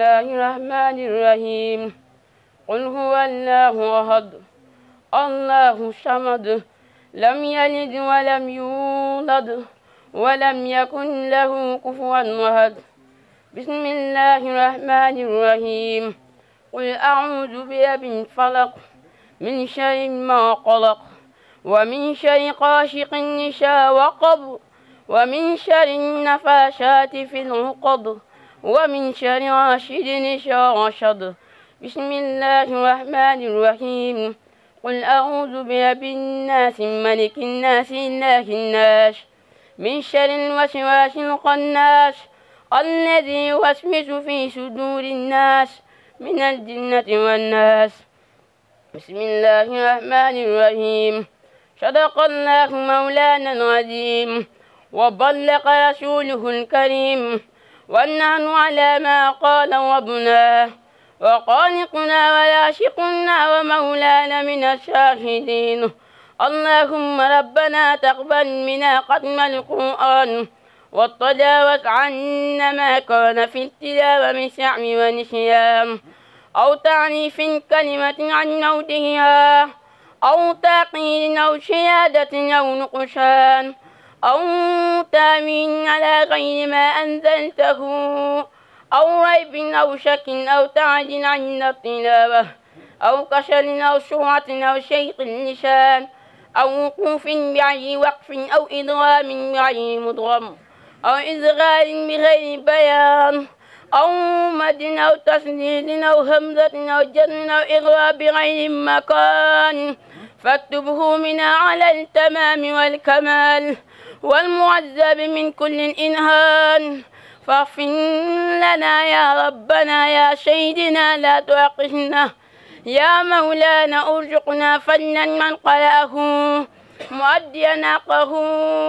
الله الرحمن الرحيم قل هو الله أحد الله الصمد لم يلد ولم يولد ولم يكن له كفوا أحد بسم الله الرحمن الرحيم قل أعوذ برب الفلق من شر ما خلق ومن شر غاسق إذا وقب ومن شر النفاثات في العقد ومن شر حاسد إذا حسد بسم الله الرحمن الرحيم قل أعوذ برب الناس ملك الناس إله الناس من شر الوسواس الخناس الذي يوسوس في صدور الناس من الجنة والناس بسم الله الرحمن الرحيم صدق الله مولانا العظيم وبلغ رسوله الكريم ونحن على ما قال ربنا وخالقنا وراشقنا ومولانا من الشاهدين اللهم ربنا تقبل منا ختم القرآن وتجاوز عنا ما كان في التلاوة من سعم ونسيان أو تعنيف كلمة عن موتها أو تعقيد أو شهادة أو نقشان أو تامين على غير ما أنزلته أو ريب أو شك أو تعجل عن التلاوة أو كسل أو سرعة أو شيخ اللسان أو وقوف بعي وقف أو إدغام بعي مدغم أو إزغال بغير بيان أو مد أو تسديد أو همزة أو جر أو إغراء بغير مكان فاكتبه منا على التمام والكمال والمعذب من كل إنهان فاغفر لنا يا ربنا يا سيدنا لا تؤاخذنا يا مولانا ارزقنا فضلا من قرأه مؤديا ناقه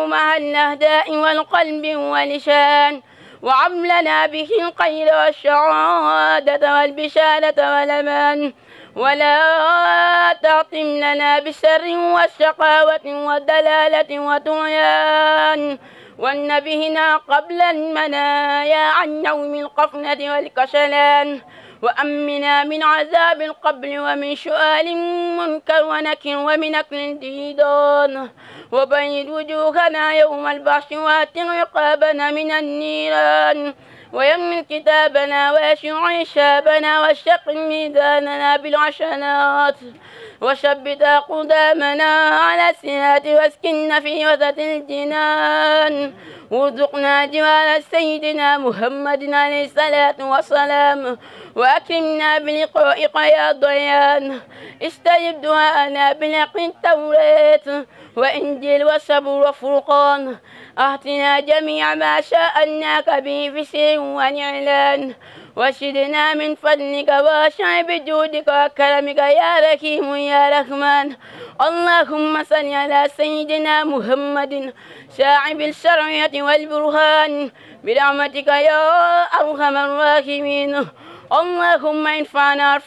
مع الأهداء والقلب واللسان وعملنا به الخير والسعادة والبشارة والأمان ولا تعطم لنا بالسر والشقاوة والدلالة والطغيان ونبهنا قبل المنايا عن نوم القفنة والكسلان وأمنا من عذاب القبر ومن سؤال منكر ونكر ومن أكل الديدان وبيض وجوهنا يوم البعث واتر رقابنا من النيران ويمن كتابنا ويسع حسابنا واشتق ميزاننا بالعشنات وثبت أقدامنا على الصراط واسكننا في وسط الجنان وارزقنا جوار سيدنا محمد عليه الصلاة والسلام وأكرمنا بلقائك يا ضيان استجب دعاءنا بلقاء التوراة وإنجيل والصبر والفرقان أعطنا جميع ما شاءناك به في سر وإعلان واشدنا من فضلك واشع بجودك وكرمك يا رحيم يا رحمن اللهم صل على سيدنا محمد شاعب الشرعية والبرهان برحمتك يا أرحم الراحمين اللهم ارفعنا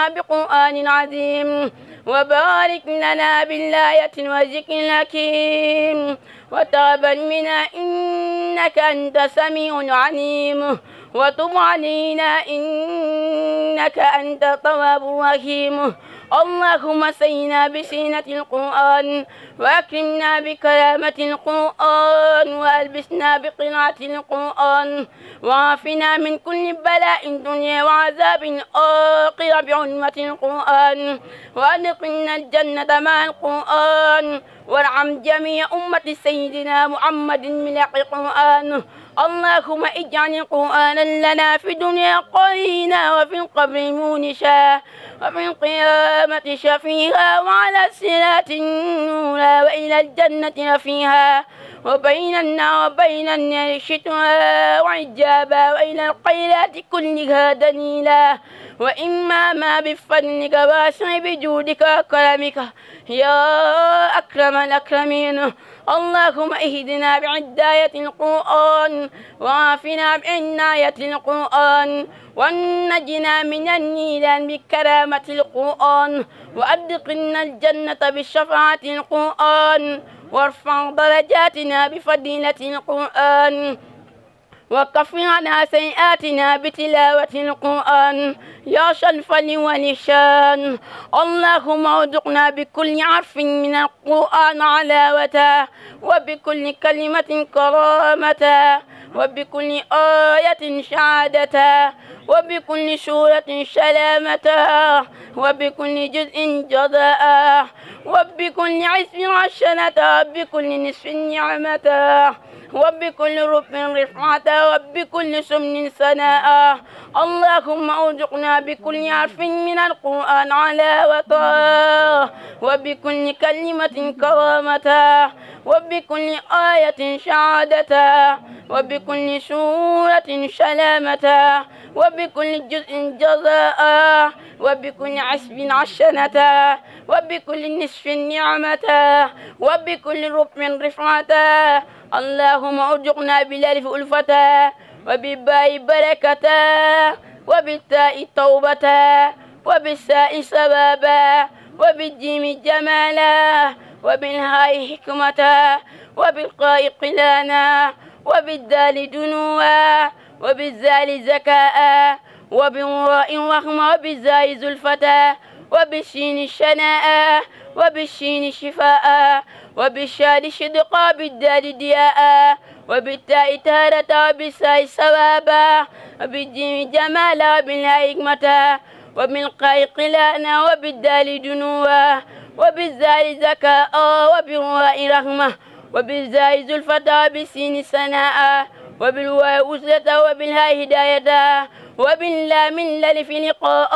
بقرآن عظيم وبارك لنا بالآية والذكر الحكيم وتقبل منا إنك أنت السميع العليم وتب علينا إنك أنت التواب الرحيم اللهم سينا بسينة القرآن وأكرمنا بكرامة القرآن وألبسنا بقراءة القرآن وعافنا من كل بلاء الدنيا وعذاب آخرة بعلمة القرآن وأدخلنا الجنة مع القرآن وارحم جميع أمة سيدنا محمد من القرآن اللهم اجعل القرآن لنا في الدنيا قرينا وفي القبر مونسا وفي القيامة شفيعا وعلى الصراط نورا وإلى الجنة رفيعا وبين النار وبين النار شتوا وعجابا وإلى الخيرات كلها دليلا وإما ما بفضلك واسع بجودك وكرمك يا أكرم الأكرمين اللهم اهدنا بعداية القرآن وعافنا بعناية القرآن ونجنا من النيران بكرامة القرآن وأدخلنا الجنة بشفاعة القرآن وارفع درجاتنا بفضيلة القرآن وكفر عنا سيئاتنا بتلاوة القرآن يا شرفا ولشان. اللهم ارزقنا بكل حرف من القرآن علاوة، وبكل كلمة كرامة، وبكل آية شهادة، وبكل سورة سلامة، وبكل جزء جزاء، وبكل عزم عشنة، وبكل نصف نعمة، وبكل رب رفعة، وبكل سمن سناء. اللهم ارزقنا بكل حرف من القرآن علاوة، وبكل كلمة كرامة، وبكل آية شهادة، وبكل سورة سلامة، وبكل جزء جزاء، وبكل عسب عشنة، وبكل نصف نعمة، وبكل رب رفعة. اللهم ارزقنا بالالف ألفة، وبالباء بركة، وبالتاء توبة، وبالساء سبابا، وبالجيم جمالا، وبالهاء حكمة، وبالقاء قلانا، وبالدال دنوا، وبالزال زكاء، وبالراء رحمة، وبالزاء زلفة، وبالشين شناء، وبالشين شفاء، وبالشاد شدقا، بالدال دياء، وبالتاء تارة، وبالساء ثوابا، وبالجيم جمالا، وبالهاء حكمة، وبالقاء قلانا، وبالدال دنوا، وبالزال زكاء، وبالراء رحمة، وبالزاء زلفة، وبالسين سناء، وبالواو أسرة، وبالهاء هداية، وباللام الألف لقاء،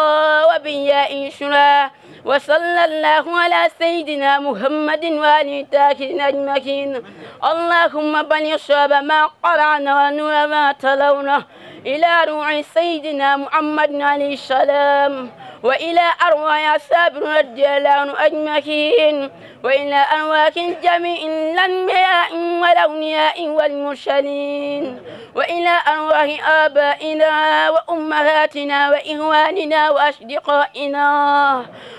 وبالياء شرا. وصلى الله على سيدنا محمد وآله الطاهرين أجمعين. اللهم بلغ صواب ما قرأنا ونور ما تلونا إلى روح سيدنا محمد عليه السلام، وإلى أرواح أصحاب رضي الله عنهم أجمعين، وإلى أرواح جميع الأنبياء والأولياء والمرسلين، وإلى أرواح آبائنا وأمهاتنا وإخواننا وأصدقائنا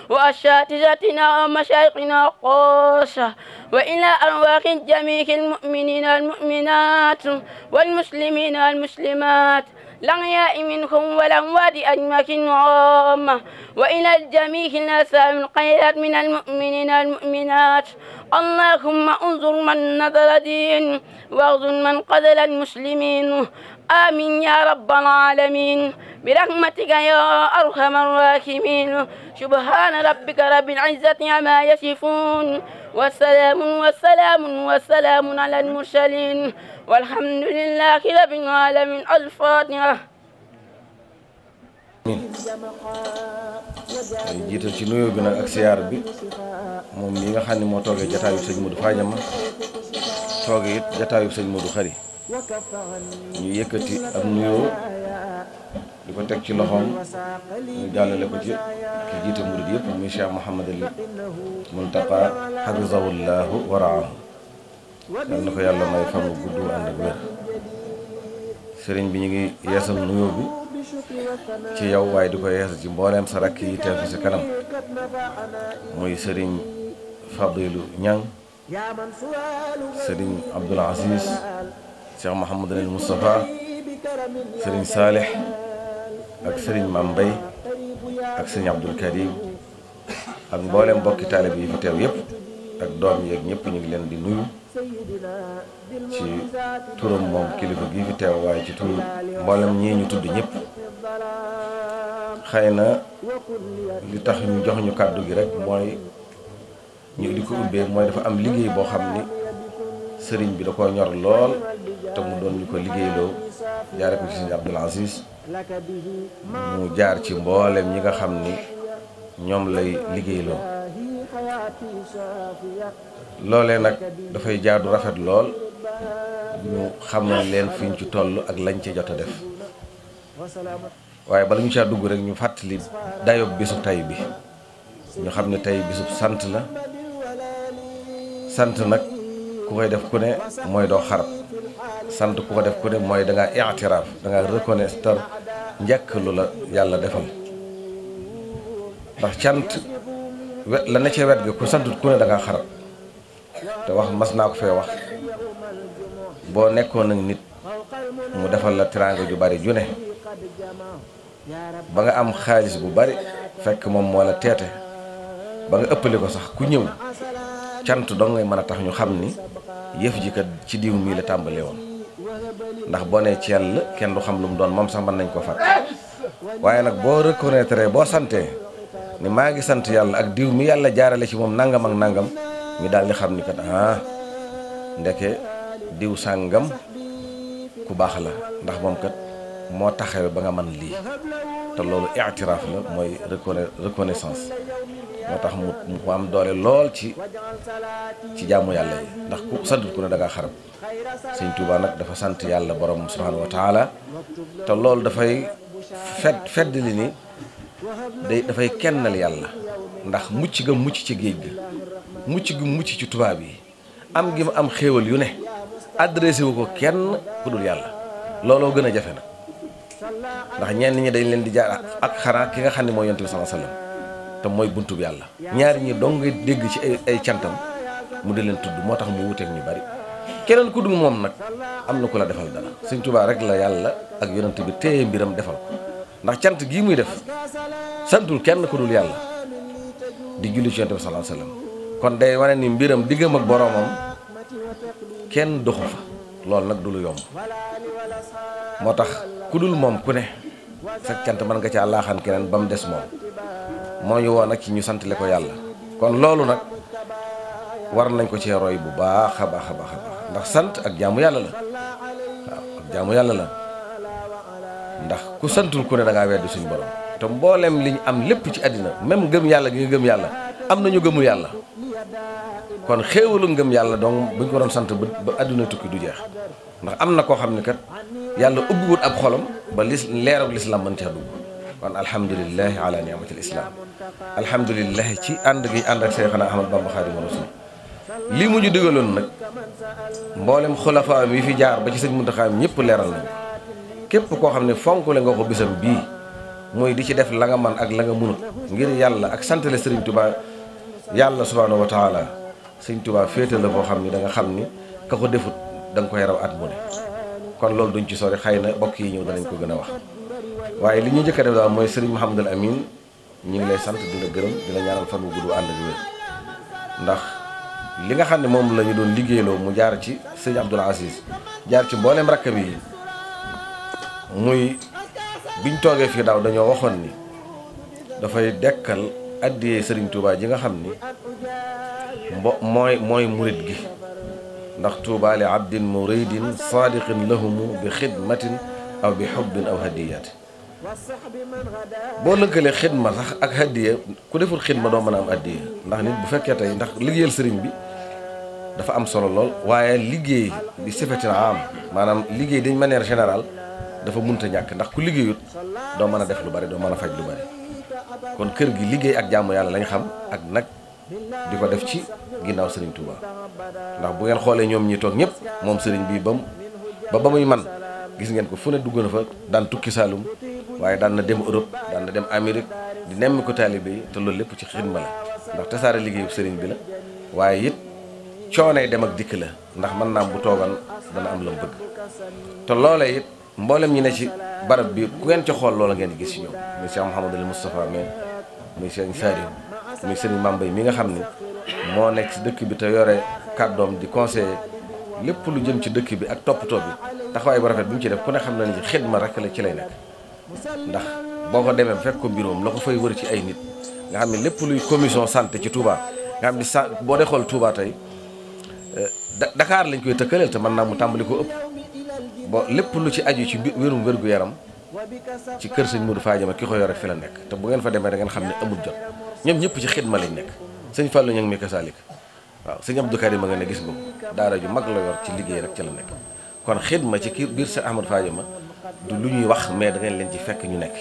وأساتذتنا ومشايخنا خاصة، وإلى أرواح جميع المؤمنين والمؤمنات والمسلمين والمسلمات الأحياء منهم والأموات أجمعين عامة، وإلى الجميع النساء الخيرات من المؤمنين والمؤمنات. اللهم انظر من نظر دين، واغزر من قتل المسلمين. آمين يا رب العالمين برحمتك يا أرحم الراحمين. سبحان ربك رب العزة عما يصفون، وسلام على المرسلين، والحمد لله رب العالمين. الفاتحة. jiital ci nuyoo bi nag ak siyaar bi moom mi nga xam ne moo toogee jataayu sëñ Modou Fadiama toogee it jataayu sëñ Modou Khary ñu yëkkati ab nuyoo di ko teg ci loxoom ñu jàllale ko ci ki jiite murid yëpp muy Cheikh Mouhamadul Muntaqa hafizahullahu wa raahu. yal na ko yàlla may fan wu gudd ànd ak wér. sëriñ bi ñu ngi yeesal nuyoo bi ci yow waaye di ko yeesal ci mbooleem sa rakk yi teew fi sa kanam muy sëriñ Fadilu Ñang, sëriñ Abdoul Aziz, Cheikh Mouhamadul Moustapha, sëriñ Saalih ak sëriñ Mam Mbay ak sëriñ Abdul Karim ak mboolem mbokki taalib yi fi teew yëpp ak doom yeeg ñëpp ñu ngi leen di nuyu ci turam moom kilifa gi fi teew waaye ci turu mboolem ñii ñu tudd ñëpp. xëy na li tax ñu jox ñu kàddu gi rek mooy ñu di ko ubbee mooy dafa am liggéey boo xam ni sëriñ bi da koo ñor lool te mu doon ñu ko liggéeyloo jaare ko ci sëriñ Abdoul Aziz mu jaar ci mboolem ñi nga xam ni ñoom lay liggéeyloo. loolee nag dafay jaadu rafet lool ñu xamal leen fiñ ci toll ak lañ ci jot a def, waaye bala ñu caa dugg rek ñu fàttali dayob bisu tay bi. ñu xam ne tey bisub sant la. sant nag ku koy def ku ne mooy doo xarab. sant ku ko def ku ne mooy da ngaa i'tiraaf, da ngaa reconnaître njëkk lu la yàlla defal. ndax cant la ne ca wet ga ku santut ku ne da ngaa xarab. te wax mas naa ko fee wax, boo nekkoon nag nit mu defal la teraanga ju bari ju ne ba nga am xaalis bu bari fekk moom moo la teete ba nga ëppale ko sax ku ñëw cant dong ngay mën a tax ñu xam ni yëf ji kat ci diw mii la tàmbalee woon ndax boo nee Thiel kenn du xam lu mu doon moom sax mën nañ ko fàtte waaye nag boo reconnaître boo santee ni maa ngi sant yàlla ak diw mi yàlla jaarale ci moom nangam ak nangam ñu daal di xam ni kat ndeke diw sàngam ku baax la ndax moom kat moo taxawe ba nga mën lii te loolu i'tiraaf la mooy reconnaissance moo tax mu am doole lool ci jaamu yàlla yi ndax ku santul ku ne da ngaa xarab sëñ Tuubaa nag dafa sant yàlla borom subhaanahu wa taala te loolu dafay fedd li ni dafay kennal yàlla ndax mucc ga mucc ci géej ga mucc gi mucc ci tubaab yi am gi mu am xéewal yu ne adressé wu ko kenn ku dul yàlla looloo gën a jafe nag ndax ñenn ñi dañ leen di jaar ak xanaa ki nga xam ne mooy yonent bi sallallahu alayhi wasallam te mooy buntub yàlla ñaari ñi dong nga dégg ci ay cantam mu di leen tudd moo tax mu wuteeg ñu bari keneen ku dul moom nag am na ku la defal dara Sëñ Tuubaa rek la yàlla ak yonent bi téye mbiram defal ko ndax cant gii muy def santul kenn ku dul yàlla di julli ci yonent bi sallallahu alayhi wasallam kon day wane ni mbiram diggam ak boromam kenn doxu fa loolu nag du lu yomb moo tax ku dul moom ku ne sa cant mën nga caa laaxaan keneen ba mu des moom moo ñu woon nag ci ñu santale ko yàlla kon loolu nag war nañ ko cee roy bu baax a baax a baax a baax ndax sant ak jaamu yàlla la waaw ak jaamu yàlla la ndax ku santul ku ne da ngaa weddi suñu borom te mboolem li ñu am lépp ci àddina même gëm yàlla gi nga gëm yàlla am nañu gëmul yàlla kon xéewalu ngëm yàlla donc buñ ko doon sant ba àdduna tukki du jeex ndax am na koo xam ne kat yàlla ubbiwut ab xolam ba leerab lislaam mën caa dugg kon alhamdulilahi ala ni'matil islam alhamdulilahi ci ànd gi ànd ak Seexna Ahmad Bamba Xaadimu Rasuul lii mu ñu digaloon nag mboolem xulafaa yi fi jaar ba ci sëñ Muntaxa ñëpp leeral nañ képp koo xam ne fonk la nga ko bisam bii mooy di ci def la nga man ak la nga munut ngir yàlla ak santale Sëriñ Tuubaa yàlla subhaanahu wa taala Sëriñ Tuubaa féete la boo xam ni da nga xam ni ka ko defut da nga koy raw at mu ne kon loolu duñ ci sori xëy na bokk yi ñëw danañ ko gën a wax waaye li ñu njëkk a def daal mooy Sëriñ Mouhamadul Amin ñu ngi lay sant di la gërëm di la ñaanal fan wu gudd ànd ak wér ndax li nga xam ne moom la ñu doon liggéeyloo mu jaar ci sëñ Abdoul Aziz jaar ci mboolem rakkam yi muy biñ toogee fii daaw dañoo waxoon ni dafay dekkal addiyee Sëriñ Tuubaa ji nga xam ni mooy murit gi ndax Tuubaa li abdin muridin saadiqin lahumu bi xidmatin aw bi xubbin aw hadiyaati boo lënkalee xidma sax ak hadiya ku deful xidma doo mën a am hadiya ndax nit bu fekkee tey ndax liggéeyal sëriñ bi dafa am solo lool waaye liggéey bi sifatin am maanaam liggéey d'une manière générale dafa munta ñàkk ndax ku liggéeyut doo mën a def lu bari doo mën a faj lu bari kon kër gi liggéey ak jaamu yàlla lañ xam ak nag di ko def ci ginnaaw Sëriñ Touba ndax bu ngeen xoolee ñoom ñi toog ñëpp moom sëriñ bi ba muy man gis ngeen ko fu ne dugg na fa daan tukki Saalum waaye daan na dem Europe daan na dem Amérique di nemmi ko taalibe yi te loolu lépp ci xidma la ndax tasaare liggéeyu sëriñ bi la waaye it coonee dem ak dikk la ndax mën naa bu toogan dana am la mu bëgg te loolee it mboolem ñi ne ci barab bi ku ngeen ci xool loola ngeen di gis ci ñoom muy Cheikh Mouhamadul Moustapha mais muy Cheikh Salim muy Serigne Mambay mi nga xam ne moo nekk ci dëkk bi te yore kàddoom di conseiller lépp lu jëm ci dëkk bi ak toppatoo bi taxawaay bu rafet bi mu ci def ku ne xam na ni xidma rek la ci lay nekk ndax boo ko demee fekk ko mbiroom la ko fay wër ci ay nit nga xam ne lépp luy commission santé ci Touba nga xam ne boo dee xool Touba tey Dakar lañ koy tëkkaleel te mën naa mu tàmbali ko ëpp bo lépp lu ci aju ci wérum wérgu yaram ci kër sëñ Modou Fadiama ki ko yore fi la nekk te bu ngeen fa demee da ngeen xam ne amul jot ñoom ñëpp ci xidma lañ nekk sëñ Fallou ña ngi mi kasalik waaw sëñ Abdou Karim ma nga ne gis nga daara ju mag la yor ci liggéey rek ci la nekk kon xidma ci kii biir sëñ Ahmadou Fadiama du lu ñuy wax mais da ngeen leen ci fekk ñu nekk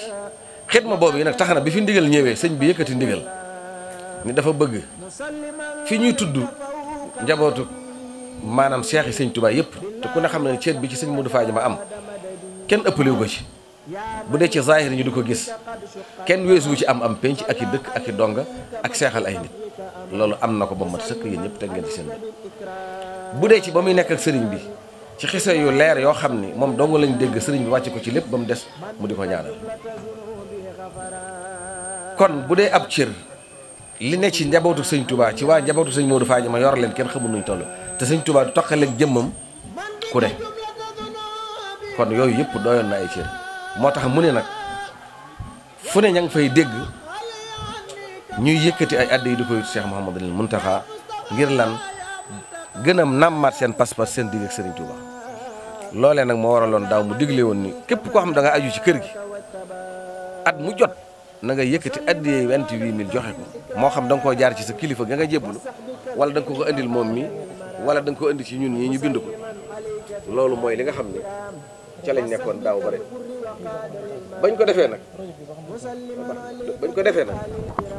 xidma boobu yi nag tax na bi fi ndigal ñëwee sëñ bi yëkkati ndigal ni dafa bëgg fi ñuy tudd njabootu maanaam seex yi sëñ Touba yëpp te ku ne xam ne ceet bi ci sëñ Modou Fadiama am kenn ëppalewu ko ci bu dee ci zahir ñu di ko gis kenn weesuwu ci am penc ak i dëkk ak i donga ak seexal ay nit loolu am na ko ba mat sëkk yéen ñëpp teg ngeen ci seen bët bu dee ci ba muy nekk ak sëriñ bi ci xisa yu leer yoo xam ni moom dong lañ dégg sëriñ bi wàcc ko ci lépp ba mu des mu di ko ñaanal. kon bu dee ab cër li ne ci njabootu sëñ Touba ci waa njabootu sëñ Modou Fadiama yor leen kenn xamul nuñ toll te sëñ Touba du toqaleeg jëmmam ku ne kon yooyu yëpp doyoon na ay cër moo tax mu ne nag fu ne ña ngi fay dégg ñuy yëkkati ay addi yi di koy Cheikh Mouhamadul Mountakha ngir lan gën a nàmmaat seen pas-pas seen digg ak Serigne Touba loolee nag moo waraloon daaw mu digle woon ni képp koo xam da nga aju ci kër gi at mu jot na nga yëkkati addi yi 28000 joxe ko moo xam da nga koo jaar ci sa kilifa ga nga jébbalu wala da nga ko indil moom mi wala da nga ko indi ci ñun ñii ñu bind ko loolu mooy li nga xam ne ca lañ nekkoon daaw bare bañ ko defee nag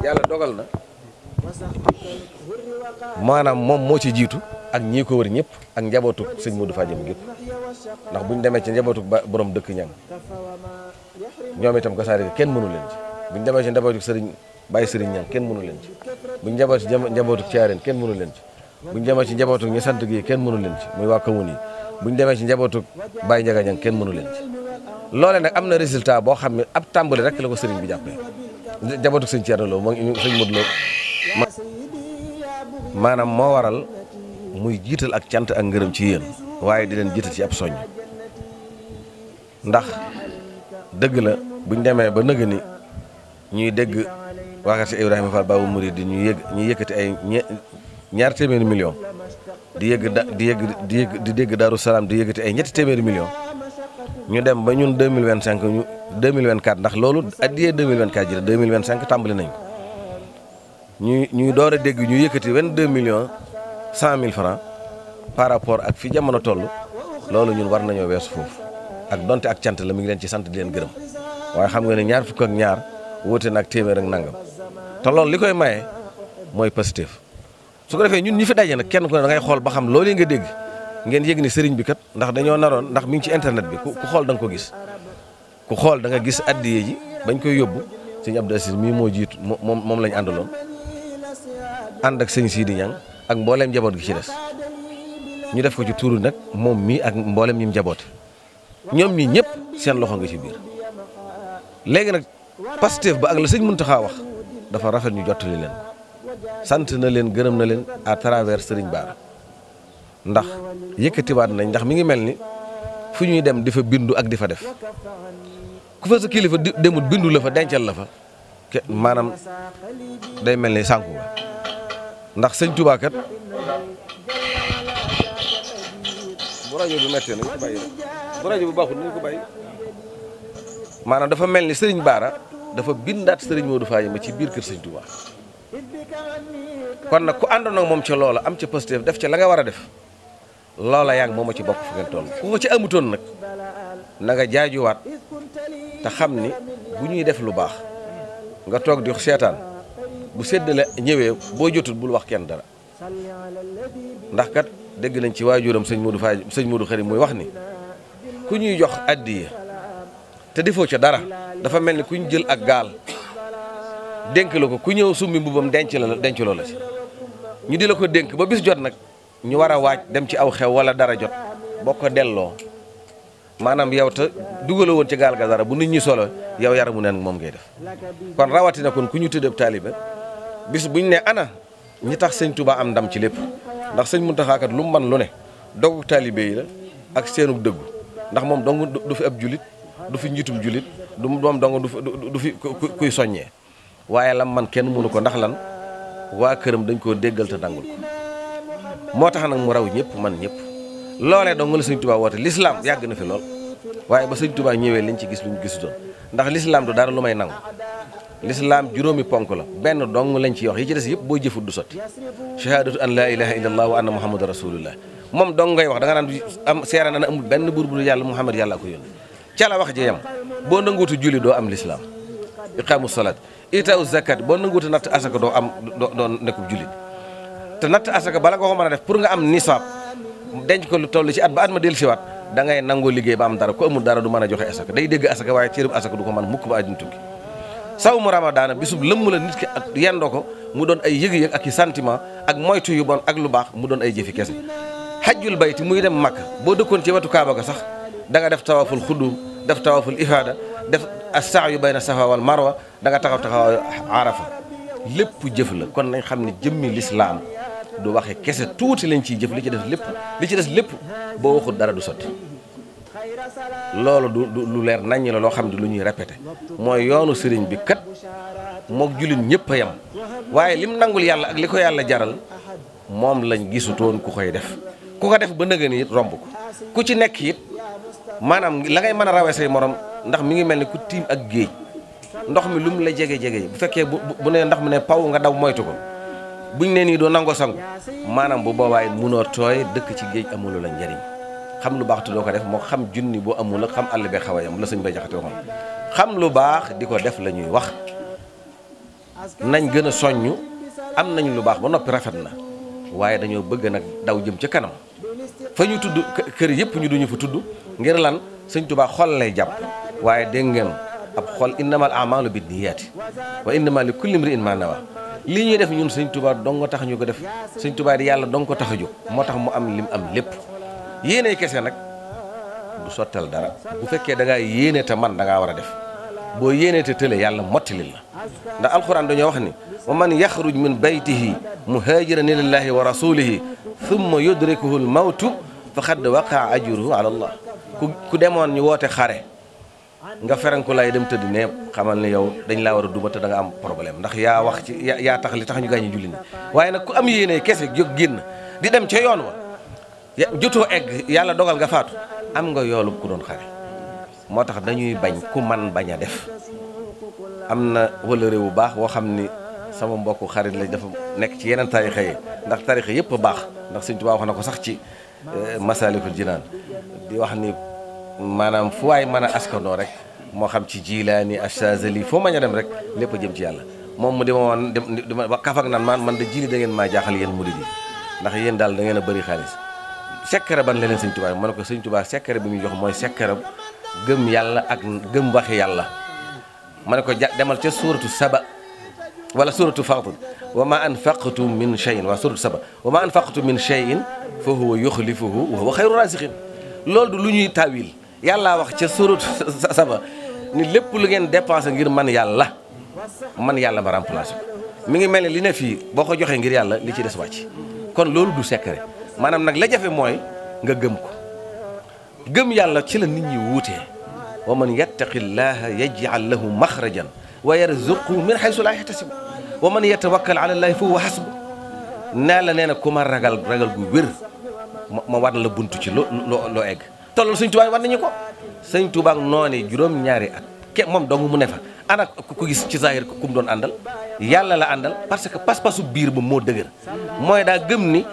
yàlla dogal na maanaam moom moo ci jiitu ak ñii ko wër ñëpp ak njabootu sëñ Modou Fadiama gépp ndax buñ demee ci njabootu borom dëkk ñang ñoom itam gasaare kenn mënu leen ci buñ demee ci njabootu sëriñ Baye Sëriñ ñang kenn mënu leen ci buñ demee ci njabootu Caareen kenn mënu leen ci buñ demee ci njabootu ñi sant gi kenn mënu leen ci muy waa Kawun yi buñ demee ci njabootu Baye Ndiaga ñang kenn mënu leen ci loole nag am na résultat boo xam ne ab tàmbali rek la ko sëriñ bi jàppee njabootu sëñ Thierno Lo moo sëñ Modou Lo maanaam moo waral muy jiital ak cant ak ngërëm ci yéen waaye di leen jiital ci ab soññ ndax dëgg la buñ demee ba nëgë ni ñuy dégg waxat si Ibrahima Fall Babou Mouride ñuy yëkkati ay ñaar téeméeri million di dégg Darou Salaam di yëkkati ay ñetti téeméeri million ñu dem ba ñun 2025 ñu 2024 ndax loolu addiyee 2024 ji la 2025 tàmbali nañ ko ñuy door a dégg ñu yëkkati 22 100 000 francs par rapport ak fi jamono toll loolu ñun war nañoo weesu foofu ak donte ak cant la mi ngi leen ci sant di leen gërëm waaye xam nga ne ñaar fukk ak ñaar wóote na ak téeméer ak nangam te loolu li koy maye mooy positif su ko defee ñun ñi fi daje nag kenn ku ne da ngay xool ba xam loolu nga dégg ngeen yëg ni sëriñ bi kat ndax dañoo naroon ndax mi ngi ci internet bi ku xool da nga ko gis ku xool da nga gis addiye ji bañ koy yóbbu sëñ Abdou Aziz mii moo jiitu moom lañ àndaloon ànd ak sëñ Sidi Ñang ak mbooleem njaboot gi ci des ñu def ko ci tuuru nag moom mii ak mbooleem ñi njaboote ñoom ñii ñëpp seen loxo nga ci biir léegi nag Pastef ba ak la sëñ Mountakha wax dafa rafet ñu jottali leen sant na leen gërëm na leen à travers Serigne Bara ndax yëkkatiwaat nañ ndax mi ngi mel ni fu ñuy dem di fa bindu ak di fa def ku fa sa kilifa demut bindu la fa dencal la fa maanaam day mel ni sànku nga ndax sëñ Touba kat bu rajo bi méttee nañ ko bàyyi bu rajo bu baaxul nañ ko bàyyi maanaam dafa mel ni Serigne Bara dafa bindaat Serigne Modou Fadiama ci biir kër sëñ Touba kon nag ku àndoon ak moom ca loola am ca Pastef def ca la nga war a def loola yaa ngi moom a ci bokk fu ngeen toll ku ko ci amutoon nag na nga jaajuwaat te xam ni bu ñuy def lu baax nga toog di seetaan bu séddale ñëwee boo jotul bul wax kenn dara ndax kat dégg nañ ci waajuram sëñ Modou Khari muy wax ni ku ñuy jox addiya te defoo ca dara dafa mel ni ku ñu jël ak gaal dénk la ko ku ñëw summi mbubam denc loo la ci ñu di la ko dénk ba bis jot nag ñu war a waaj dem ci aw xew wala dara jot boo ko delloo maanaam yow te dugaloo woon ci gaal ga dara bu nit ñi solo yow yaramu neen moom ngay def kon rawatina kon ku ñu tuddee taalibe bis buñ ne ana ñi tax sëñ Touba am ndam ci lépp ndax sëñ Mountakha kat lu mu man lu ne dogu taalibe yi la ak seenu dëggu ndax moom dong du fi ab julit du fi njiitum julit du moom dong du fi kuy soññee waaye lam man kenn mënu ko ndax lan waa këram dañ koo déggal te dangul ko moo tax nag mu raw ñëpp man ñëpp loolee dong la sëñ Touba woote l'islam yàgg na fi lool waaye ba sëñ Touba ñëwee liñ ci gis luñ gisutoon ndax l'islam du dara lu may nangu l'islam juróomi ponk la benn dong lañ ci wax yi ci des yëpp boo jëfut du sotti shahadatu an la ilaha illallah wa anna muhammadu rasulullah moom dong ngay wax da nga naan am seera na amul benn buur bu yàlla muhammad yàlla ko yónni ca la wax ji yam boo nanguutu julli doo am l'islam iqaamu salaat itaaw zakat boo nanguutu natt asaka doo nekkub jullit te natt asaka bala nga ko mën a def pour nga am nisaab denc ko lu toll ci at ba at ma dellu siwaat da ngay nangoo liggéey ba am dara ku amul dara du mën a joxe asaka day dégg asaka waaye cërëb asaka du ko mën mukk ba àddina tukki saw mu ramadaana bisub lëmm la nit ki yendoo ko mu doon ay yëg-yëg ak i sentiment ak moytu yu bon ak lu baax mu doon ay jëfi kese xajjul bayti muy dem Makka boo dëkkoon ci wetu Kaaba ga sax da nga def tawaful xuddum def tawaful ifaada def as-sa'yu bayna safa wal marwa da nga taxaw arafa lépp jëf la kon nañ xam ne jëmmi lislaam du waxe kese tuuti lañ ciy jëf li ci des lépp boo waxul dara du sotti loolu du lu leer naññ la loo xam ne lu ñuy répété mooy yoonu sëriñ bi kat mook jullit ñëpp a yem waaye lim nangul yàlla ak li ko yàlla jaral moom lañ gisutoon ku koy def ku ko def ba nëgën it romb ko ku ci nekk it maanaam la ngay mën a rawee say morom ndax mi ngi mel ni ku tiim ak géej ndox mi lu mu la jege bu fekkee bu ne ndax mu ne paw nga daw moytu ko buñ ne nii doo nangoo sangu maanaam bu boobaa it munoo tooy dëkk ci géej amulu la njariñ xam lu baax te doo ko def moo xam junni boo amul ak xam àll bee xaw a yam la sëñ Bay Jaxate waxoon xam lu baax di ko def la ñuy wax nañ gën a soññ am nañ lu baax ba noppi rafet na waaye dañoo bëgg nag daw jëm ca kanam fa ñu tudd kër yëpp ñu duñu fa tudd ngir lan sëñ Tuubaa xol lay jàpp waaye dégg ngeen ab xol innamal a'maalu binniyaati wa innamaa li kulli imri'in maa nawaa lii ñuy def ñun sëñ Tuubaa dong ko tax ñu ko def sëñ Tuubaa di yàlla dong ko tax a jóg moo tax mu am lim am lépp yéene kese nag du sottal dara bu fekkee da ngaa yéene te man da ngaa war a def boo yéene te tële yàlla mottalil la ndax alxuraan dañoo wax ni wa man yaxruj min baytihi muhaajiran ilallaahi wa rasulihi thumma yudrikuhu l mawtu faqad waqaa ajruhu ala allah ku demoon ñu woote xare nga feranku lay dem tëdd ne xamal ne yow dañ laa war a duma te da nga am problème ndax yaa wax ci yaa tax li tax ñu gaañu julli ni waaye nag ku am yéene kese jóg génn di dem ca yoon wa jotoo egg yàlla dogal nga faatu am nga yoolu ku doon xare moo tax dañuy bañ ku man bañ a def am na wala réew bu baax woo xam ni sama mbokku xarit la dafa nekk ci yeneen tarixa yi ndax tarixa yëpp a baax ndax Sëñ Tuubaa wax na ko sax ci Masaalikul Jinaan di wax ni maanaam fu waay mën a askanoo rek moo xam ci Jilaani Achazali foo mañ a dem rek lépp a jëm ci yàlla moom mu di ma woon dima kafak nan man da jili da ngeen maa jaaxal yéen murid yi ndax yéen daal da ngeen a bëri xaalis sekkere ban leneen Sëñ Tuubaa ma ne ko Sëñ Tuubaa sekkere bi muy jox mooy sekkere gëm yàlla ak gëm waxi yàlla ma ne ko demal ca suuratu Saba wala suuratu Faatir wa ma anfaqtum min shay'in waa suuratu Saba wa ma anfaqtum min shay'in fa huwa yuxlifuhu wa huwa xayru raasiqiin loolu du lu ñuy taawil yàllaa wax ca suuratu Saba ni lépp lu ngeen dépensé ngir man yàlla ma remplacé ko mi ngi mel ne li ne fii boo ko joxee ngir yàlla li ci des wàcc kon loolu du secret maanaam nag la jafe mooy nga gëm ko gëm yàlla ci la nit ñi wuutee wa man yattaqi llaha yaj'al lahu maxrajan wa yarzuqhu min haysu laa yahtasib wa man yatawakkal ala llahi fa huwa hasbu nee na ku ma ragal gu wér ma war la buntu ci loo egg tollal Sëñ Tuubaa war nañu ko Sëñ Tuubaa noonu juróom-ñaari at moom dong mu ne fa ana ku gis ci zahir ku mu doon àndal yàlla la àndal parce que pas-pasu biir ba moo dëgër mooy daa gëm ni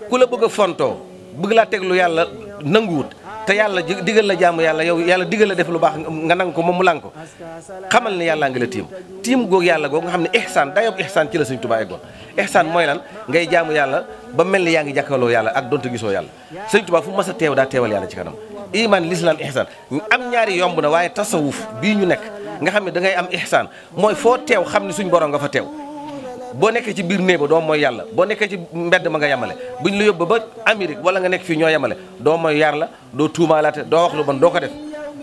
ku la bëgg a fontoo bëgg laa teglu yàlla nanguwut te yàlla digal la jaamu yàlla yow yàlla digal la def lu baax nga nang ko moom mu lang ko xamal ne yàllaa ngi la tiim googu yàlla googu nga xam ne ihsaan dayob ihsaan ci la Sëñ Tuubaa eggoon ihsaan mooy lan ngay jaamu yàlla ba mel ni yaa ngi jàkkaarloo yàlla ak donte gisoo yàlla Sëñ Tuubaa fu mas a teew daa teewal yàlla ci kanam iman l'islam ihsaan am ñaari yomb na waaye tasawuf bii ñu nekk nga xam ne da ngay am ihsaan mooy foo teew xam ne suñ borom nga fa teew boo nekkee ci biir néeg ba doo mooy yàlla boo nekkee ci mbedd ma nga yemale buñ la yóbbu ba Amérique wala nga nekk fii ñoo yemale doo mooy yàlla doo tuumaalaate doo wax lu bon doo ko def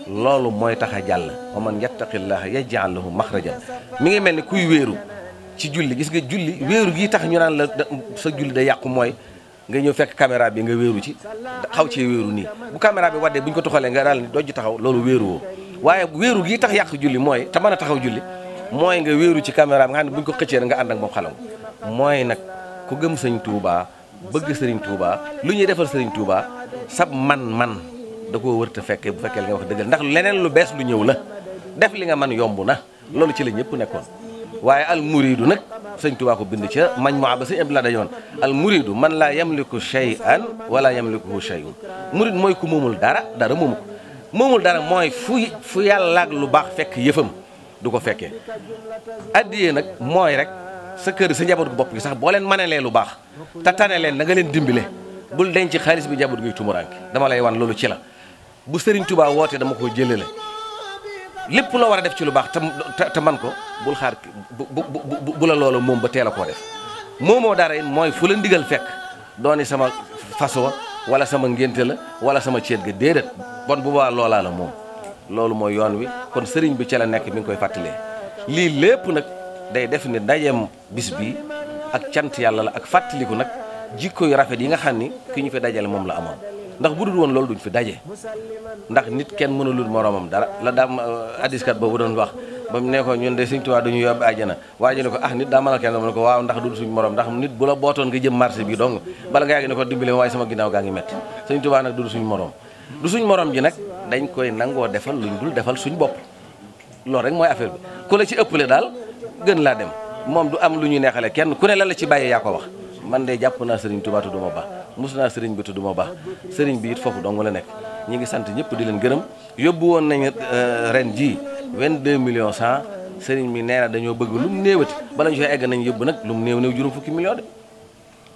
loolu mooy tax a jàll wa man yattaqillaha yaj'al lahu maxrajan mi ngi mel ni kuy wéeru ci julli gis nga julli wéeru gii tax ñu naan la sa julli day yàqu mooy nga ñëw fekk caméra bi nga wéeru ci xaw ci wéeru nii bu caméra bi waddee bu ñu ko toxalee nga daal ni dojj taxaw loolu wéeru woo waaye wéeru gii tax yàq julli mooy te mën a taxaw julli mooy nga wéeru ci caméra bi nga xam ne bu ñu ko xëccee nga ànd ak moom xalam mooy nag ku gëm Sëñ Tuubaa bëgg Sëriñ Tuubaa lu ñuy defal Sëriñ Tuubaa sab man da koo wërta fekkee bu fekkee li nga wax dëggal ndax leneen lu bees lu ñëw la def li nga man yomb na loolu ci la ñëpp nekkoon waaye al muridu nag Sëñ Tuubaa ko bind ca mañ moo ba Sëñ Abdulaay dañoon al muridu man laa yamliku shay'an wala yamlikuhu shay'un murid mooy ku moomul dara moomu ko moomul dara mooy fu yàlla ak lu baax fekk yëfam du ko fekkee addiyee nag mooy rek sa kër sa njaboot gu bopp gi sax boo leen manelee lu baax te tane leen da nga leen dimbile bul denc xaalis bi njaboot guy tumuraanke dama lay wan loolu ci la bu Sëriñ Tuubaa wootee dama ko jëlale lépp loo war a def ci lu baax te man ko bul xaar bu la loola moom ba teel a koo def moomoo dara it mooy fu la ndigal fekk dooni sama façon wala sama ngénte la wala sama ceet ga déedéet bon bu baax loolaa la moom loolu mooy yoon wi kon sëriñ bi ci la nekk mi ngi koy fàttalee lii lépp nag day def ni dajeem bis bi ak cant yàlla la ak fàttaliku nag jikko yu rafet yi nga xam ni ki ñu fi dajale moom la amoon ndax bu dul woon loolu duñ fi daje ndax nit kenn mënulul moroomam dara la daam addiskat boobu doon wax ba mu ne ko ñun de Sëñ Tuubaa dañu yóbbu àjjana waaye ne ko nit daa mënal kenn mu ne ko waaw ndax du suñ morom ndax nit bu la bootoon nga jëm marché bi donc bala nga yàgg ne ko dimbale waaye sama ginnaaw gaa ngi metti Sëñ Tuubaa nag du suñ morom du suñ morom ji nag dañ koy nangoo defal luñ dul defal suñ bopp loolu rek mooy affaire bi ku la ci ëppale daal gën laa dem moom du am lu ñu neexale kenn ku ne la ci bàyyee yaa ko wax man de jàpp naa Sëriñ Tuubaa tudduma baax mus naa sëriñ bi tudduma baax sëriñ bi it foofu dong la nekk ñi ngi sant ñëpp di leen gërëm yóbbu woon nañ ren ji 22 millions 100 sëriñ mi nee na dañoo bëgg lu mu néewati bala ñu fay egg nañ yóbbu nag lu mu néew juróom fukki millions de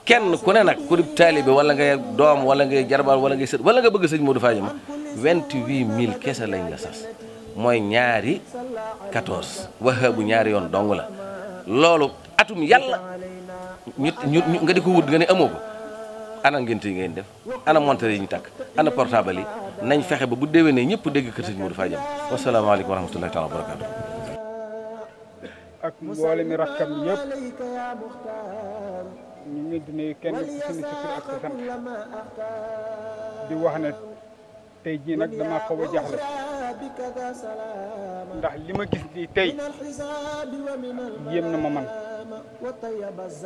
kenn ku ne nag ku di taalibe wala ngay doom wala ngay jarbaal wala ngay sët wala nga bëgg sëñ Modou Fadiama 28000 kese lañ la sas mooy ñaari 14 waxa bu ñaari yoon dong la loolu atum yàlla ñu nga di ko wut nga ne amoo ko ana ngénte yi ngeen def ana monteur yi ñu takk ana portable yi nañ fexe ba bu déwénee ñëpp dégg kër sëñ Modou Fadiama wasalaamaaleykum wa rahmatullahi taala wa barakaatu ak mboole mi rakkam yëpp ñu ngi di nuyu kenn ku suñu si tur ak sa sant di wax ne tey jii nag dama xaw a jaaxle ndax li ma gis nii tey yéem na ma man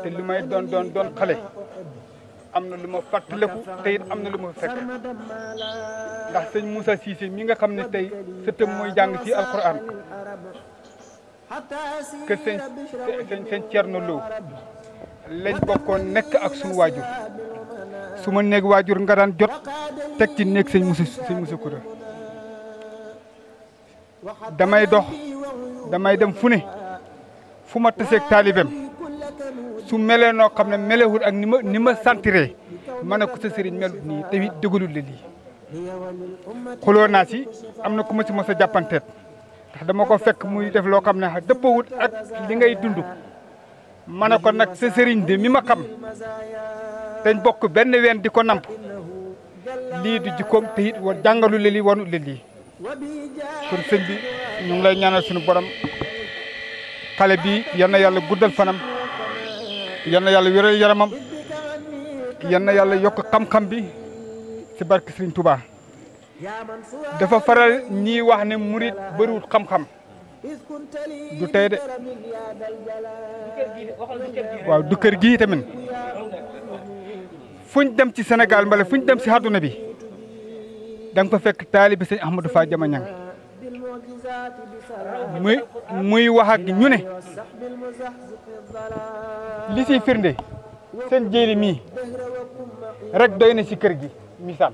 te li may doon xale am na lu ma fàttaliku te it am na lu ma fekk ndax sëñ Moussa Cissé mi nga xam ne tey sëtëm mooy jàng ci alquran que sëñ Thierno Lo lañ bokkoon nekk ak suñu waajur su ma néeg waajur nga daan jot teg ci néeg sëñ Moussa Koura damay dox damay dem fu ne fu ma taseeg taalibem su melee noo xam ne melewul ak ni ma sentiree ma ne ko sa sëriñ melut nii te it déggalul la lii xuloo naa si am na ku ma si mos a jàppanteet ndax dama ko fekk muy def loo xam ne dëppawut ak li ngay dund ma ne ko nag sa sëriñ de mi ma xam dañ bokk benn ween di ko namp lii du jikkoom te it wa jàngalu la lii wanu la lii kon sëñ bi ñu ngi lay ñaanal suñu borom xale bi yal na yàlla guddal fanam yal na yàlla wéral yaramam yal na yàlla yokk xam-xam bi ci barke Sëriñ Touba dafa faral ñii wax ne murit bëriwul xam-xam du tey de waaw du kër gii tamit fuñ dem ci Sénégal mbala fuñ dem ci àdduna bi da nga fa fekk taalibi sëñ Ahmadou Fadiama Niang muy wax ak ñu ne li siy firnde seen jéeri mii rek doy na ci kër gi misaal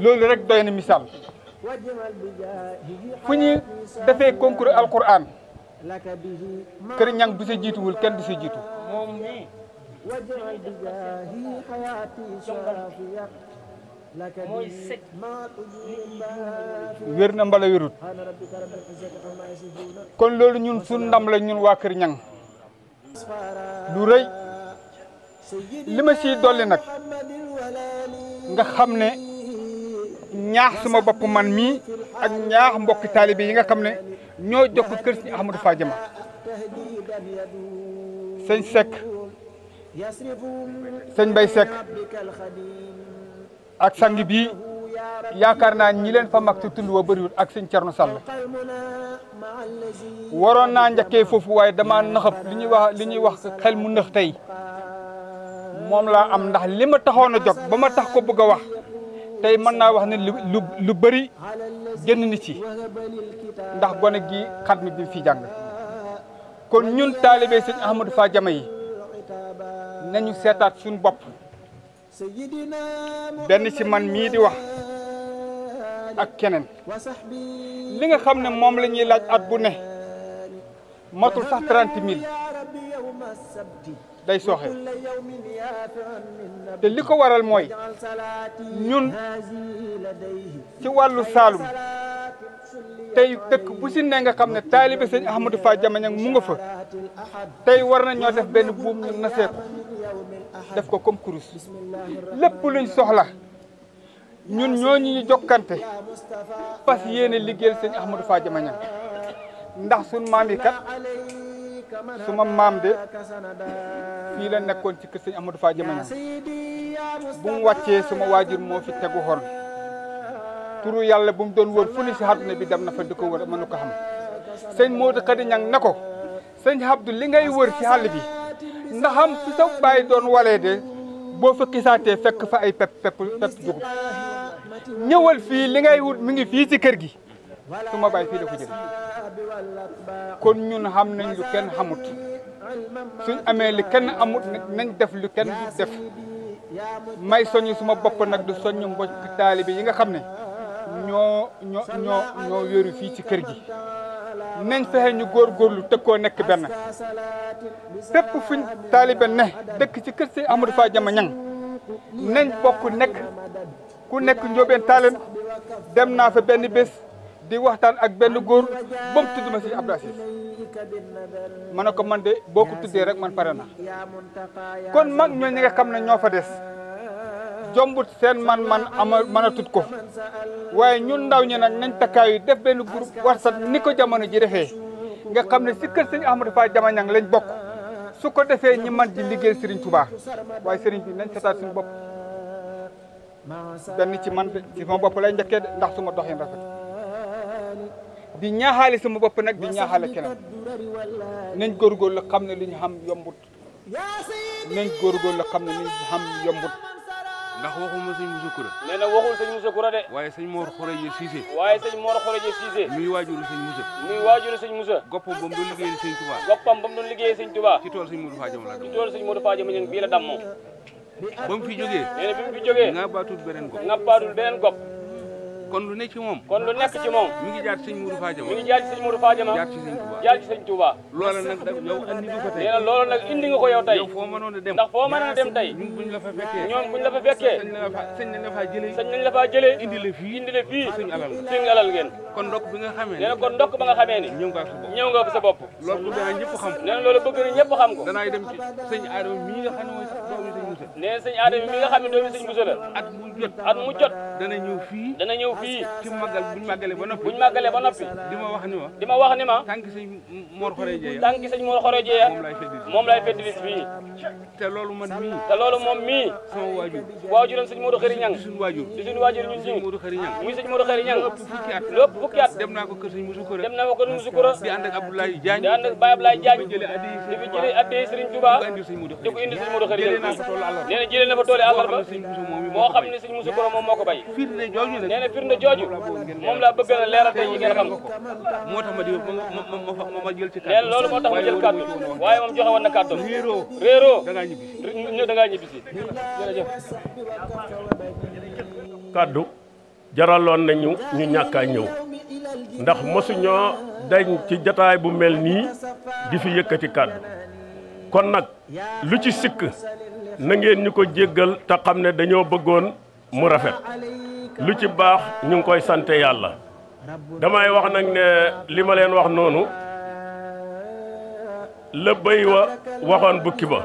loolu rek doy na misaal fu ñuy defee concours alquran kër Niang du sa jiituwul kenn du sa jiitu wér na mbala wérut kon loolu ñun suñ ndam la ñun waa kër Niang lu rëy li ma siy dolli nag nga xam ne ñaax suma bopp man mii ak ñaax mbokki taalibe yi nga xam ne ñoo jokk kër si Ahmadou Fadiama sëñ Seck sëñ Bay Seck ak sang bi yaakaar naa ñi leen fa mag ci tund wa bëriwul ak sëñ Thierno Sall waroon naa njëkkee foofu waaye dama naxab li ñuy wax xel mu nëx tey moom laa am ndax li ma taxoon a jóg ba ma tax ko bëgg a wax tey mën naa wax ne lu bëri génn ni ci ndax gone gi xat mi bi fi jàng kon ñun taalibe sëñ Ahmadou Fadiama yi nañu seetaat suñu bopp benn ci man mii di wax ak keneen li nga xam ne moom la ñuy laaj at bu ne matul sax 30 000 day sooxe te li ko waral mooy ñun ci wàllu Saalum tey dëkk bu si ne nga xam ne taalibe sëñ Ahmadou Fadiama Niang mu nga fa tey war na ñoo def benn buum ñu nasee ko def ko comme kurus lépp luñ soxla ñun ñooñu ñu jokkante fas yéene liggéeyal sëñ Ahmadou Fadiama Niang ndax sun maam yi kat suma maam de fii la nekkoon ci kër sëñ Ahmadou Fadiama Niang bu mu wàccee suma waajur moo fi tegu xoon turu yàlla bu mu doon wër fu ni si àdduna bi dem na fa di ko wër mënu ko xam sëñ Modou Khady Niang ne ko sëñ Abdou li ngay wër ci àll bi ndaxam fi sa bàyyi doon walee de boo fa gisaatee fekk fa ay pepp dugub ñëwal fii li ngay wut mi ngi fii ci kër gi su ma bàyyi fii la ko jël kon ñun xam nañ lu kenn xamut suñ amee li kenn amut nañ def lu kenn du def may soññ suma bopp nag du soññ mbokk taalibe yi nga xam ne ñoo wéeru fii ci kër gi nañ fexe ñu góorgóorlu tëkkoo nekk benn fépp fuñ taalibe ne dëkk ci kër si Ahmadou Fadiama Niang nañ bokk nekk ku nekk njóobeen taalen dem naa fa benn bés di waxtaan ak benn góor ba mu tudd ma si Abdou Aziz ma ne ko man de boo ko tuddee rek man pare na kon mag ñoo ñi nga xam ne ñoo fa des jombut seen man mën a tut ko waaye ñun ndaw ñi nag nañ takkaayu def benn groupe WhatsApp ni ko jamono ji defee nga xam ne si kër sëñ Ahmadou Fadiama Niang lañ bokk su ko defee ñi man di liggéey Serigne Touba waaye Serigne bi nañ setaat suñu bopp benn ci man ci sama bopp lay njëkkee de ndax suma doxin rafet di ñaaxaale sama bopp nag di ñaaxaale keneen nañ góorgóorlu xam ne li ñu xam yombut nañ góorgóorlu xam ne li ñu xam yombut ndax waxuma sëñ Moussa Koura nee na waxul sëñ Moussa Koura de waaye sëñ Mor Khoroje Cissé waaye sëñ Mor Khoroje Cissé muy waajuru sëñ Moussa muy waajuru sëñ Moussa goppam ba mu doon liggéeyal sëñ Touba goppam ba mu doon liggéeyal sëñ Touba ci tool sëñ Modou Fadiama la ci tool sëñ Modou Fadiama Niang bii la dam moom ba mu fi jógee nee na bi mu fi jógee ngàbbaatul beneen gopp ngàbbaatul beneen gopp kon lu nekk ci moom kon lu nekk ci moom mi ngi jaar ci sëñ Modou Fadiama mi ngi jaar ci sëñ Modou Fadiama jaar ci sëñ Touba jaar ci sëñ Touba loola nag yow andi du ko tey nee na loolu nag indi nga ko yow tey yow foo mënoon a dem ndax foo mënoon a dem tey ñun buñ la fa fekkee ñoom buñ la fa fekkee sañ nañ la faa jëlee sañ nañ la faa jëlee indi la fii suñu alal suñu alal ngeen kon ndokk bi nga xamee nee na kon ndokk ba nga xamee ni ñëw nga sa bopp ñëw nga ko sa bopp loolu bëgg naa ñëpp xam nee na loolu bëgg na ñëpp xam ko danaay dem ci sëñ Adama mii nga xam ne mooy doomi sëñ Moussa nee na sëñ Adama mi nga xam ne doomi sëñ Moussa la at mu jot dana ñëw fii ci màggal buñ màggalee ba noppi di ma wax ni ma tànk sëñ Mor Khoroje moom lay feddali fii te loolu man mii moom mii sama waajuram sëñ Modou Khary Niang di suñu waajur ñun sëñ Modou Khary Niang muy sëñ Modou Khary Niang lépp fukki at dem naa ko kër sëñ Moussa Koura di ànd ak Abdoulaye Diagne di ànd ak Baye Abdoulaye Diagne di fi jëlee addi Serigne Touba di ko indi sëñ Modou Khary Niang nee na jëlee na fa tooli àllarba moo xam ne sëñ Moussa Koura moom moo ko bay nee na firnde jooju moom laa bëgg na leeral tey yi ngeen xam moo tax ma jël ci kàddu nee na loolu moo tax ma jël kàddu waaye moom joxe woon na kàddu réeroo da ngaa ñibbisi jërëjëf kàddu jaraloon nañu ñu ñàkk a ñëw ndax mosuñoo dañ ci jataay bu mel nii di fi yëkkati kàddu kon nag lu ci sikk na ngeen ñu ko jéggal te xam ne dañoo bëggoon mu rafet lu ci baax ñu ngi koy sante yàlla damay wax nag ne li ma leen wax noonu la bëy wa waxoon bukki ba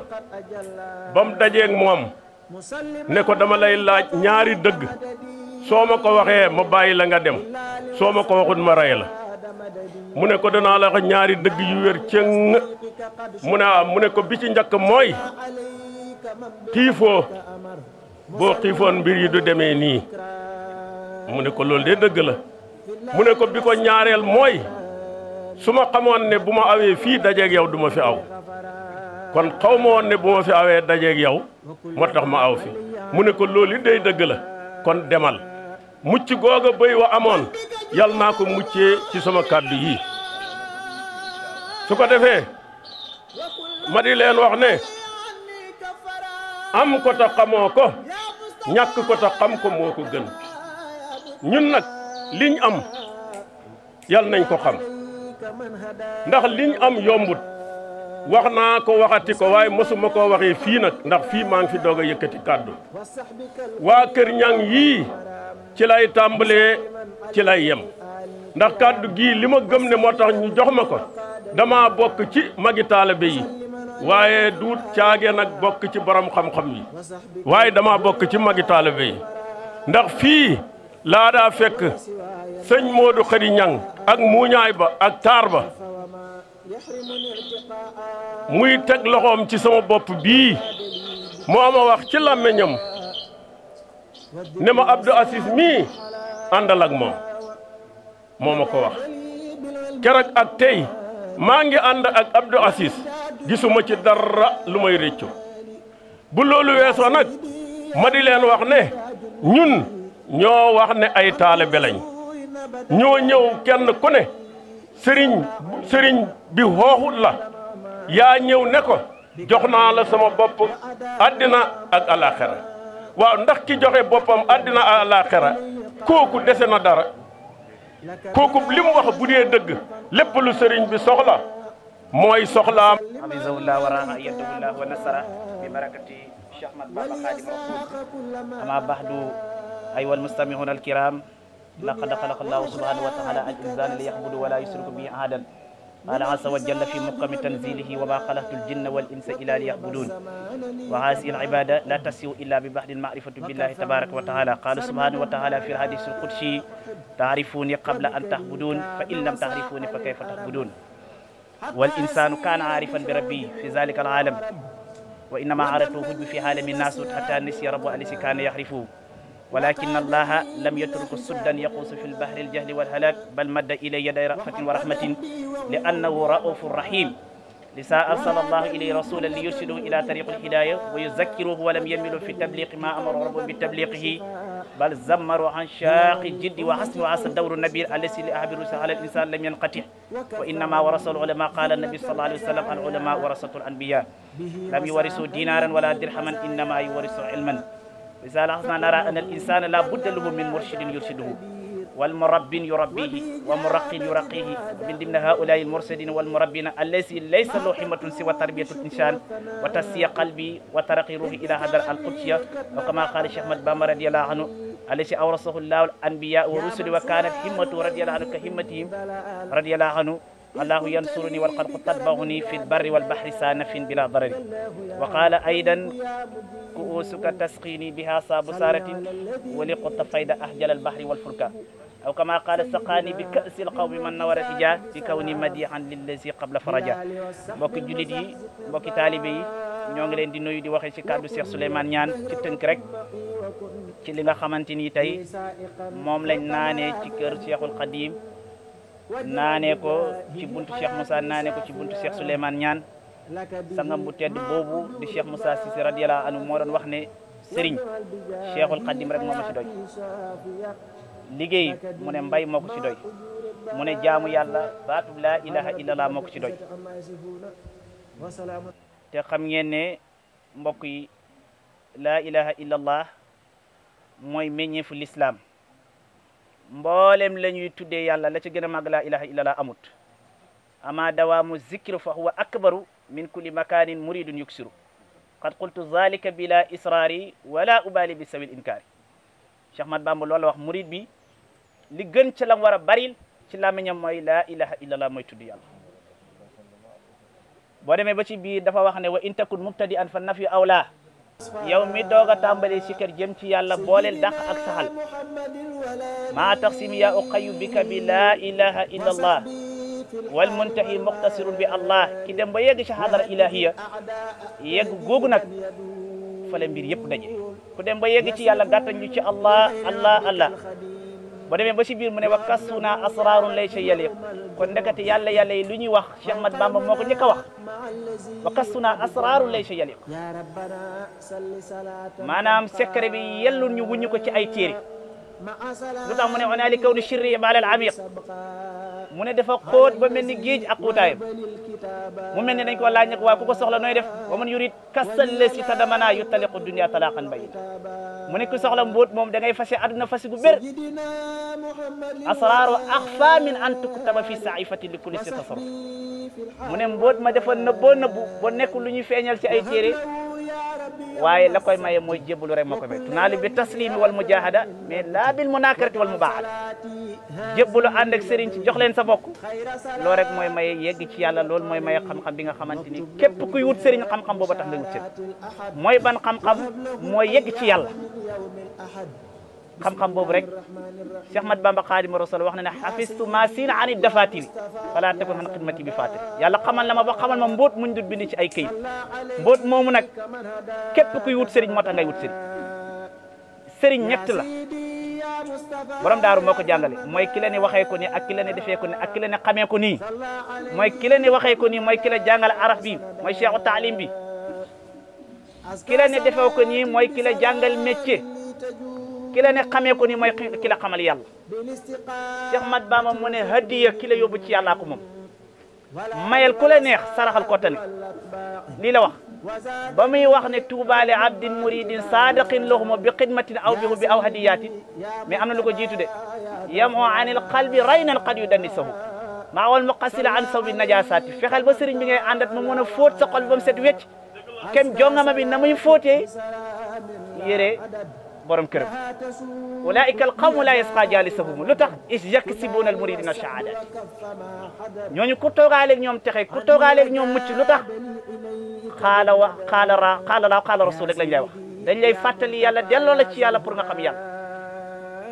mu dajeeg moom ne ko dama lay laaj ñaari dëgg soo ma ko waxee ma bàyyi la nga dem soo ma ko waxut ma rey la mu ne ko danaa la wax ñaari dëgg yu wér cëng mu ne ko bi ci njëkk mooy xiifoo boo xiifoon mbir yi du demee nii mu ne ko loolu de dëgg la mu ne ko bi ko ñaareel mooy su ma xamoon ne bu ma awee fii dajeeg yow du ma fi aw kon xaw ma woon ne bu ma fi awee dajeeg yow moo tax ma aw fi mu ne ko loolu day dëgg la kon demal mucc googa bëy wa amoon yal naa ko muccee ci sama kàddu yi su ko defee ma di leen wax ne am ko ta xamoo ko ñàkk ko ta xam ko moo ko gën ñun nag liñ am yal nañ ko xam ndax liñ am yombut wax naa ko waxati ko waaye mosuma koo waxee fii nag ndax fii maa ngi fi doog a yëkkati kàddu waa kër Niang yii ci lay tàmbalee ci lay yem ndax kàddu gii li ma gëm ne moo tax ñu jox ma ko dama bokk ci magi taalibe yi waaye duut caage nag bokk ci borom xam-xam yi waaye dama bokk ci magi taalibe yi ndax fii laa daa fekk sëñ Modou Khary Niang ak muuñaay ba ak taar ba muy teg loxoom ci sama bopp bii moo ma wax ci làmmiñam ne ma Abdou Aziz mii àndal ak moom moo ma ko wax keroog ak tey maa ngi ànd ak Abdou Aziz gisuma ci dara lu may réccu bu loolu weesoo nag ma di leen wax ne ñun ñoo wax ne ay taalibe lañ ñoo ñëw kenn ku ne sëriñ bi xooxut la yaa ñëw ne ko jox naa la sama bopp àddina ak alaxira waaw ndax ki joxe boppam àddina ak alaxira kooku dese na dara kooku li mu wax bu dee dëgg lépp lu sëriñ bi soxla mooy soxlaam hafizahullah wa ra'a yadahullah wa nasara bi barakati Cheikh Ahmad Bamba Khadim Rasul ama bahdu ayuha almustamihuna alkiram laqad khalaqa Allahu subhanahu wa ta'ala al-insana liya'budu wa la yushriku bihi ahadan qala azza wa jalla fi muhkami tanzilihi wa ma khalaqtu al-jinna wal insa illa liya'budun wa hadhihi al-ibada la tasi'u illa bi bahdil ma'rifati billahi tabaraka wa ta'ala qala subhanahu wa ta'ala fi al-hadith al-qudsi ta'rifuni qabla an ta'budun fa in lam ta'rifuni fa kayfa ta'budun والإنسان كان عارفا بربه في ذلك العالم وإنما عرفه في عالم الناس حتى نسي ربه الذي كان يعرفه ولكن الله لم يترك سدا يقوس في البحر الجهل والهلاك بل مد إليه يدي رأفة ورحمة لأنه رؤوف رحيم لذا أرسل الله إليه رسولا ليرشده إلى طريق الهداية ويذكره ولم يمل في تبليغ ما أمر ربه بتبليغه بل زمروا عن شاق الجد وحسن وعسى الدور النبي الذي لأهل على الإنسان لم ينقطع وإنما ورث العلماء قال النبي صلى الله عليه وسلم العلماء ورثة الأنبياء لم يورثوا دينارا ولا درهما إنما يورثوا علما لذا لاحظنا نرى أن الإنسان لا بد له من مرشد يرشده والمرب يربيه ومرق يرقيه من ضمن هؤلاء المرشدين والمربين الذي ليس له همة سوى تربية الإنسان وتسيير قلبي وترقي روحه إلى هذا القدسية وكما قال الشيخ أحمد بامبا رضي الله عنه الذي أورثه الله الأنبياء والرسل وكانت همته رضي الله عنه كهمتهم رضي الله عنه الله ينصرني والخلق تتبعني في البر والبحر سانف بلا ضرر وقال أيضا كؤوسك تسقيني بها صابسارة ولقط فيد أحجل البحر والفلك أو كما قال سقاني بكأس القوم من نور الحجاج بكوني مديحا للذي قبل فرجا mbokki jullit yi mbokki taalibe yi ñoo ngi leen di nuyu di waxee ci kàddu Cheikh Souleymane Niane ci tënk rek ci li nga xamante ni tey moom lañ naanee ci kër Cheikhul Khadim naanee ko ci buntu Cheikh Moussa naanee ko ci buntu Cheikh Souleymane Niane sangam bu tedd boobu di Cheikh Moussa Cissé radiyallahu anhu moo doon wax ne Serigne Cheikhul Khadim rek moo ma ci doy liggéey mu ne mbay moo ko ci doy mu ne jaamu yàlla baatub laa ilaha illallah moo ko ci doy te xam ngeen ne mbokk yi laa ilaha illallah mooy meññeefu l'islam mboolem la ñuy tuddee yàlla la ci gën a màgg laa ilaha illallah amut ama dawaamu zikru fa huwa akbaru min kulli makanin muridun yuksiru qad qultu zalika bila israari wala ubali bi sawil inkaari Cheikh Ahmad Bamba loolu la wax murid bi li gën ci lam war a baril ci làmmiñam mooy laa ilaha illallah mooy tudd yàlla boo demee ba ci biir dafa wax ne wa in takun mubtadi an fa nafyu awla yow mi doog a tàmbalee si kër jëm ci yàlla booleel dàq ak saxal maa taxsim ya uqayu bika bi laa ilaha illallah wal muntahi muqtasirun bi allah ki dem ba yegg ci xadara ilahiya yegg googu nag fa la mbir yëpp daje ku dem ba yegg ci yàlla gàttañ ñu ci allah allah allah boo demee ba ci biir mu ne wa kasuna asrarun laysa yaliq kon ndekete yàlla yàlla yi lu ñuy wax Cheikh Ahmad Bamba moo ko njëkk a wax wa kasuna asrarun laysa yaliq maanaam secret bi yellul ñu wuñu ko ci ay téere lu tax mu ne onaali kaw ni shirri maalal amiq mu ne dafa xóot ba mel ni géej ak xuutaayam mu mel ni dañ ko laaj ne ko waaye ku ko soxla nooy def wa man yurid kasal si tadamana yuttaliqu dunya talaqan bayin mu ne ku soxla mbóot moom da ngay fase àdduna fasi gu bér asraaru axfa min an tuktaba fi saifati li kulli si tasarruf mu ne mbóot ma dafa nëbboo nëbbu ba nekk lu ñuy feeñal ci ay téere waaye la koy maye mooy jébbalu rek moo koy may tunaali bi taslimi wal mujahada mais laa bil munakarati wal mubaada jébbalu ànd ak sëriñ ci jox leen sa bokk loolu rek mooy maye yegg ci yàlla loolu mooy maye xam-xam bi nga xamante ni képp kuy wut sëriñ xam-xam booba tax nga wut sëriñ mooy ban xam-xam mooy yegg ci yàlla xam-xam boobu rek Cheikh Ahmad Bamba Xaadimu Rasuul wax na ne xafistu ma siina ani dafatiri fala takun an xidmati bi fatir yàlla xamal na ma ba xamal ma mbóot muñ dut bind ci ay këyit mbóot moomu nag képp kuy wut sëriñ moo tax ngay wut sëriñ sëriñ ñett la borom daaru moo ko jàngale mooy ki la ne waxee ko nii ak ki la ne defee ko nii ak ki la ne xamee ko nii mooy ki la ne waxee ko nii mooy ki la jàngale araf bi mooy cheikhu taalim bi ki la ne defee ko nii mooy ki la jàngal métier ki la ne xamee ko nii mooy ki la xamal yàlla Cheikh Ahmad Bamba mu ne hadiya ki la yóbbu ci yàllaa ko moom mayel ku la neex saraxal ko tane lii la wax ba muy wax ne tuuba li abdin muridin sadiqin lahuma bi xidmatin aw bihu bi aw hadiyatin mais am na lu ko jiitu de yamu anil qalbi raynan qad yudannisahu maa wal muqassila an saw bi najasati fexeel ba sëriñ bi ngay àndat mu mën a fóot sa xol ba mu set wecc kem jongama bi na muy fóotee yére borom këram ulaika alqawmu la yasqa jalisahum lu tax is yaksibuna al muridina shahadati ñooñu ku toogaaleeg ñoom texe ku toogaaleeg ñoom mucc lu tax qaala rasul rek lañ lay wax dañ lay fàttali yàlla delloo la ci yàlla pour nga xam yàlla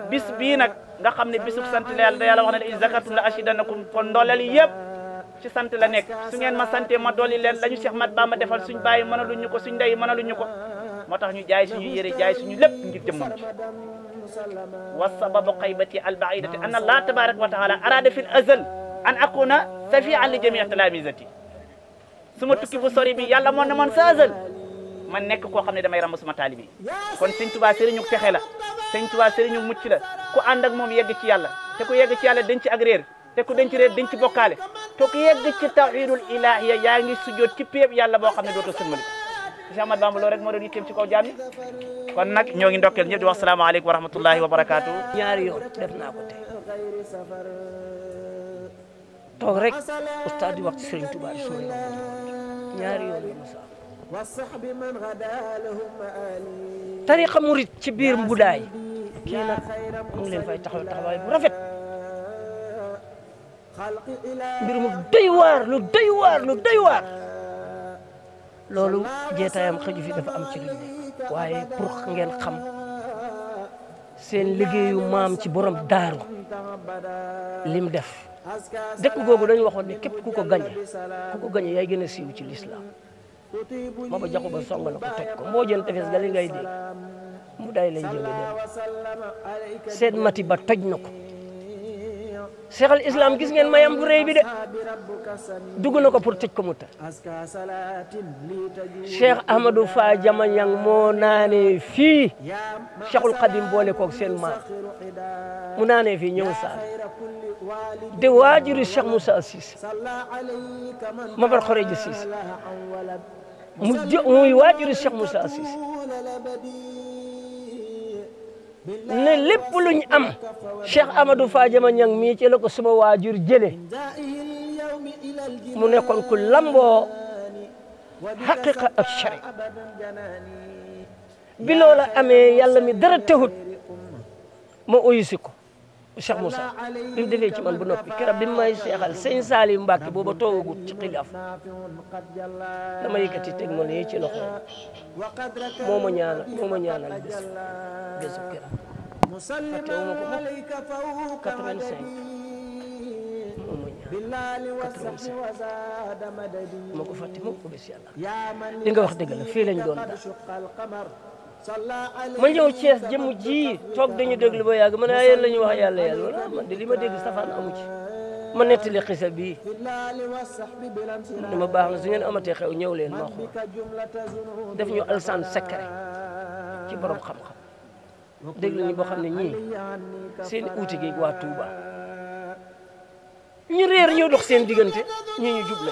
bis bii nag nga xam ne bisuk sant la yàlla da yàlla wax ne in zakartum la ashidanakum kon ndooleel yëpp ci sant la nekk su ngeen ma sante ma dolli leen la ñu Cheikh Ahmad Bamba defal suñ bàyyi mënaluñ ñu ko suñ ndey mënaluñ ñu ko moo tax ñu jaay suñu yére jaay suñu lépp ngir jëmmam ci wa sababu qaybati albaidati an allah tabaraka wa taala arada fi l azal an akuna safian li jamii talamisati suma tukki bu sori bi yàlla moon na man sa azal man nekk koo xam ne damay ramb suma taalibi kon sëñ Tuubaa sëriñu texe la sëñ Tuubaa sëriñu mucc la ku ànd ak moom yegg ci yàlla te ku yegg ci yàlla denc ak réer te ku denc réer denc bokkaale te ku yegg ci tawhidul ilahiya yaa ngi sujjoot ci péeb yàlla boo xam ne dootoo sëlmali Cheikh Ahmad Bamba loolu rek moo doon yitteem ci kaw jaam yi kon nag ñoo ngi ndokkeel ñëpp di wax salaamaaleykum wa rahmatullahi wa barakaatu. ñaari yoon def naa ko tey toog rek ustaad di wax ci Sëriñ Tuubaa di suma ñaari yoon la musa tariqa murit ci biir mbudaay kii nag mu ngi leen fay taxawaay bu rafet mbir mu doy waar lu doy waar lu doy waar loolu jeetaayam xëju fi dafa am ci lu nekk waaye pour ngeen xam seen liggéeyu maam ci borom daaru lim def dëkk googu dañu waxoon ne képp ku ko gañe yaay gën a siiw ci lislaam Maba Jaxu Ba song na ko toj ko moo jën tefes ga li ngay dégg mu day lañ jënge dem seen mati ba toj na ko Cheikh al Islam gis ngeen mayam bu rëy bi de dugg na ko pour tëj ko mu ta Cheikh Ahmadou Fa Jama Ñang moo naanee fii Cheikhul Khadim boole koog seen maam mu naanee fii ñëw saa de waajuri Cheikh Moussa Cissé Mabar Khoreja Cissé muy waajuri Cheikh Moussa Cissé ne lépp luñ am Cheikh Amadou Fa Jama Ñang mii ci la ko suma waajur jële mu nekkoon ku lamboo xaqiqa ak shari bi loola amee yàlla mi dara texut ma uyusi ko Cheikh Moussa bi mu defee ci man bu noppi keroog bi may seexal sëñ Saali Mbàkke booba toogagut ci xilaaf dama yëkkati teg ma ne ci loxo moo ma ñaanal bésu keroog fàttewuma ko mukk 85 moo ma ñaanal 85 ma ko fàtte mukk bés yàlla li nga wax dëgg la fii lañ doon daal ma ñëw Thiès jëmm ji toog dañu déglu ba yàgg ma ne yéen la ñuy wax yàlla wala man de li ma dégg safaan amu ci ma nettali xisa bii ni ma baax na su ngeen amatee xew ñëw leen ma xool def ñu alsan secret ci borom xam-xam déglu ñu boo xam ne ñii seen uuti gi waa Touba ñu réer ñoo dox seen diggante ñii ñu jublu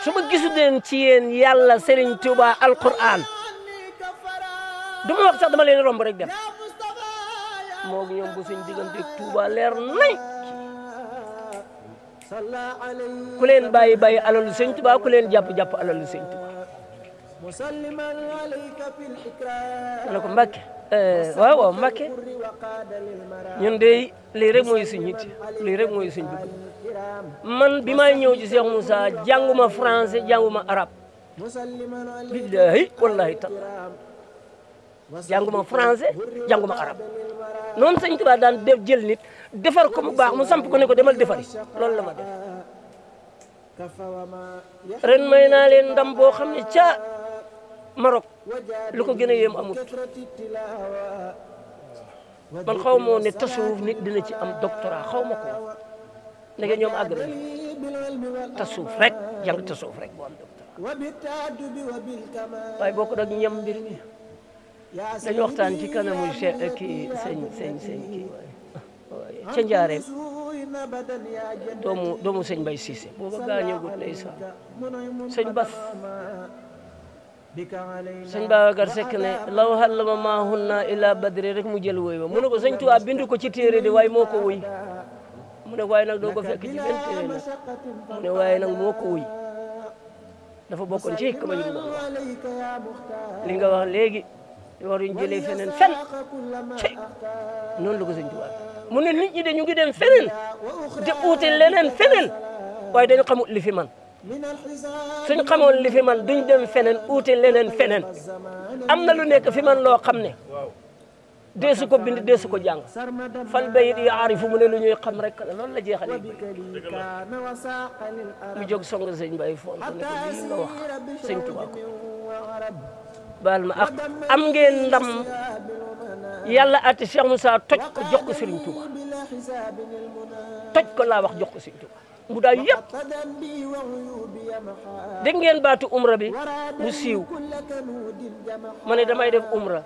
su ma gisu leen ci yéen yàlla Serigne Touba alquran du ma wax sax dama leen romb rek dem moo ngi ñoom bu suñ diggante Touba leer nañ ku leen bàyyi alalu Serigne Touba ku leen jàpp alalu Serigne Touba ma ne ko Mbacke waaw waaw Mbacke ñun de lii rek mooy suñu yitte lii rek mooy suñu bëgg man bi may ñëw ci Cheikh Moussa jànguma français jànguma arabe billahi wallahi taala jànguma français jànguma arabe noonu sëñ Tuubaa daan def jël nit defar ko mu baax mu samp ko ne ko demal defari loolu la ma def ren may naa leen ndam boo xam ne ca Maroc lu ko gën a yéem amut man xaw moo ne tasawuf nit dina ci am doctorat xaw ma ko ndege ñoom àgg nañu tasawuf rek jàng tasawuf rek boo am doctorat waaye bokk ak ñam mbir mi dañu waxtaan ci kanamu Cheikh kii sëñ kii waaye ca Njaareem doomu sëñ Mbay Cissé booba gaañagut ndeysaan sëñ Bas sëñ Babacar Seck ne law hallama maahunna ila badri rek mu jël woy ba mu ne ko sëñ Tuubaa bindu ko ci téere de waaye moo ko woy mu ne waaye nag doo ko fekk ci benn téere nag mu ne waaye nag moo ko woy dafa bokkoon ci hikma yi mu doon wax li nga wax léegi waruñ jëlee feneen fen ci noonu la ko sëñ Tuubaa mu ne nit ñi de ñu ngi dem feneen di uute leneen feneen waaye dañu xamul li fi man suñ xamoon li fi man duñ dem feneen uute leneen feneen am na lu nekk fi man loo xam ne deesu ko bind deesu ko jàng fal bayit yaarifu mu ne lu ñuy xam rek la loolu la jeexalee mu jóg song sëñ Baye Font ne ko lii nga wax sëñ Tuubaa ko baal ma ak am ngeen ndam yàlla ati Cheikh Moussa toj ko jox ko Serigne Touba toj ko laa wax jox ko Serigne Touba mu daal yëpp dégg ngeen baatu umra bi mu siiw ma ne damay def umra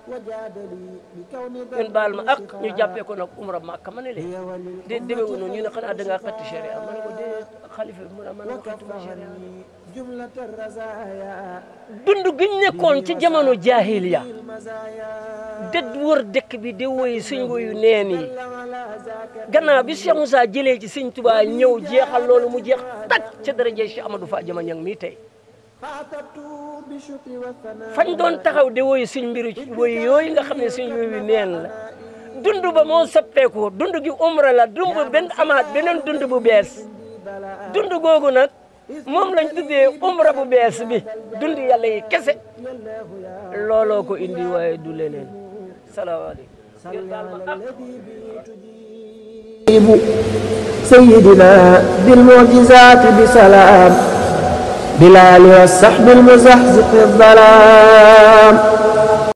ngeen baal ma ak ñu jàppee ko nag umra Makka ma ne leen de demewu noonu ñu ne xanaa da ngaa xatti sharia ma ne ko dee xalifa bi mu ne man ma xattuma sharia dund gi ñu nekkoon ci jamono jaahiliya dëdd wër dëkk bi di woy suñ woyu neen yi gannaaw bi Cheikh Moussa jëlee ci Sëñ Tuubaa ñëw jeexal loolu mu jeex tak ca daraja Cheikh Amadou Fa Jama Ñang mii tey fañ doon taxaw di woy suñ mbiru woy yooyu nga xam ne suñ woyu neen la dund ba moo soppeeku dund gi umra la dund benn amaat beneen dund bu bees dund googu nag moom lañ tuddee umra bu bees bi dund yàlla yi kese looloo ko indi waaye du leneen salaamaaleykum سيدنا بالمعجزات بسلام بلال والصحب المزحزح الظلام